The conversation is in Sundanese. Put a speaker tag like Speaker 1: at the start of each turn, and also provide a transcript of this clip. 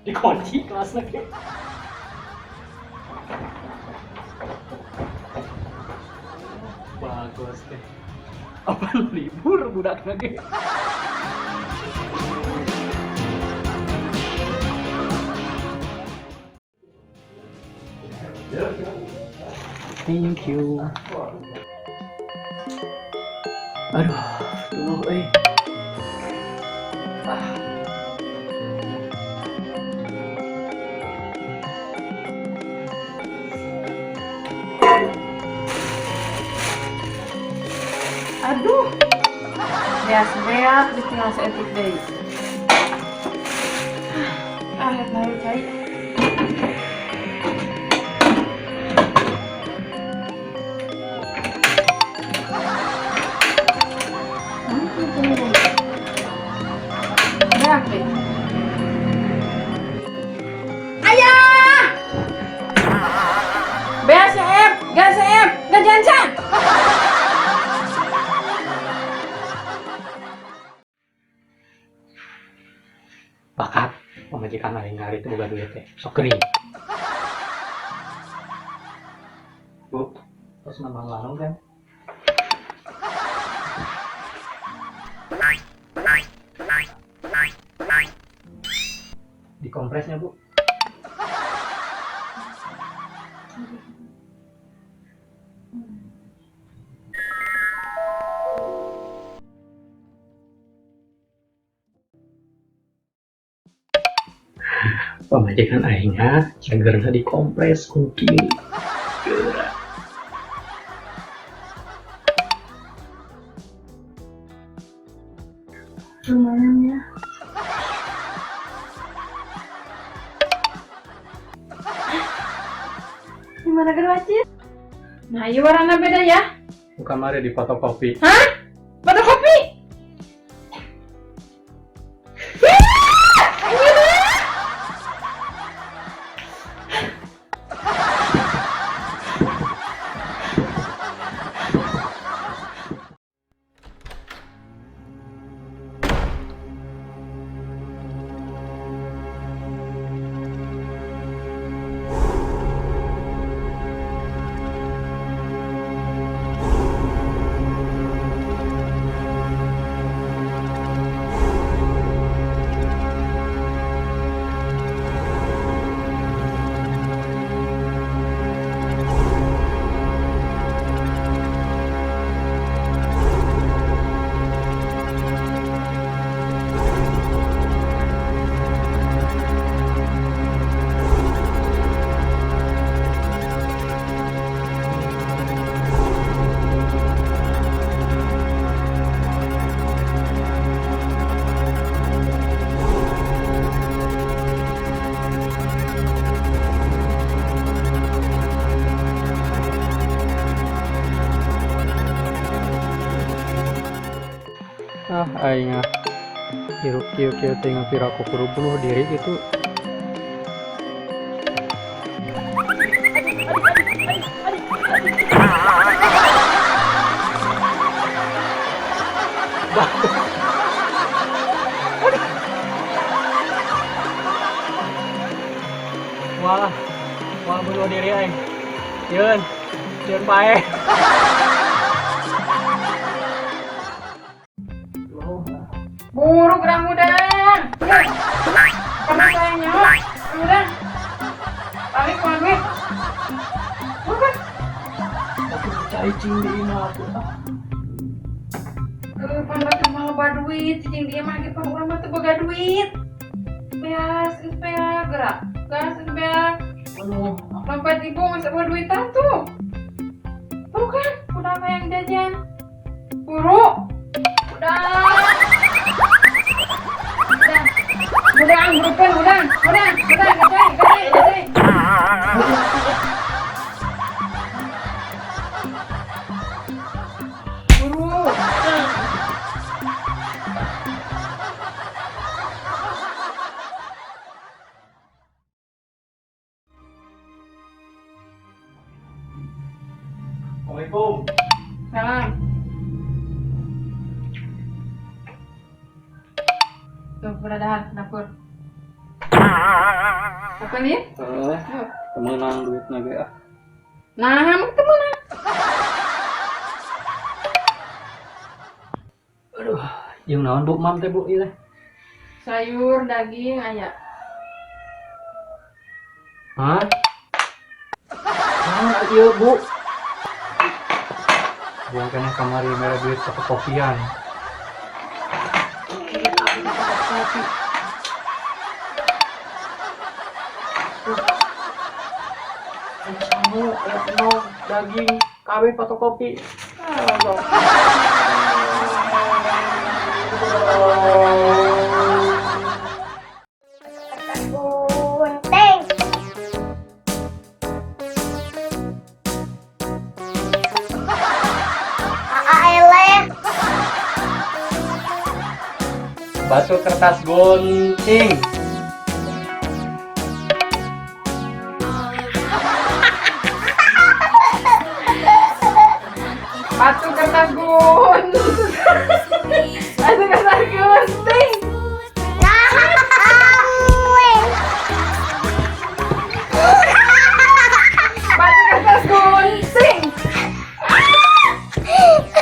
Speaker 1: Dikunci kelasnya ge. Bagus teh. Apa libur budak lagi? Thank you. Aduh, tuh eh. Ah.
Speaker 2: Aduh, beas-beak ditinggal seetik deui. Ah, naik cai. Beak deh. Ayah! Beas seep, gas seep, gajian can.
Speaker 1: Bakat pamajikan aing hari itu boga duit teh. Sok gering. Bu, terus nambah warung kan? Dikompresnya, Bu. Pamajikan aing ha, cagerna dikompres ku kieu. Geura.
Speaker 2: Lumayan ya. Gimana kerja? Nah, iya warna beda ya.
Speaker 1: Bukan mari di fotokopi.
Speaker 2: Hah? Fotokopi?
Speaker 1: Ah, aing ah. Hirup kieu-kieu teh ngapira aku kudu bunuh diri gitu. Wah, wah bunuh diri. Pae aing. Yeun. Yeun pae.
Speaker 2: Buruk rambutan. Kamu saya nyawa. Rambutan. Balik ke duit. Bukan.
Speaker 1: Aku percaya cing di imah aku.
Speaker 2: Pan batu mah loba duit, cicing dia mah ge pan urang mah teu boga duit. Beas, geus beak gerak. Gas geus beak.
Speaker 1: Aduh,
Speaker 2: Dompet ibu masa bawa duitan tuh. Tuh kan, udah kayak yang jajan. Buru. Udah. Udah. Udah, burukan, udah. Udah, udah, udah, udah, udah. Buru.
Speaker 1: Assalamualaikum.
Speaker 2: Salam. Tuh, beradaan dapur. Apa nih?
Speaker 1: Temenang duitnya ge ah.
Speaker 2: Nah, emang temenan.
Speaker 1: Aduh, jeung naon Bu Mam teh Bu ieu teh?
Speaker 2: Sayur, daging, aya.
Speaker 1: Hah? Naon ieu Bu? Buang keneh kamari mere duit fotokopian. Kopi. Sangu, aya endog, daging, kabeh fotokopi.
Speaker 3: Gunting. Aele.
Speaker 1: Batu kertas gunting.
Speaker 2: Batu kertas gunting. Batu kertas gunting. Batu kertas gunting. Gunting.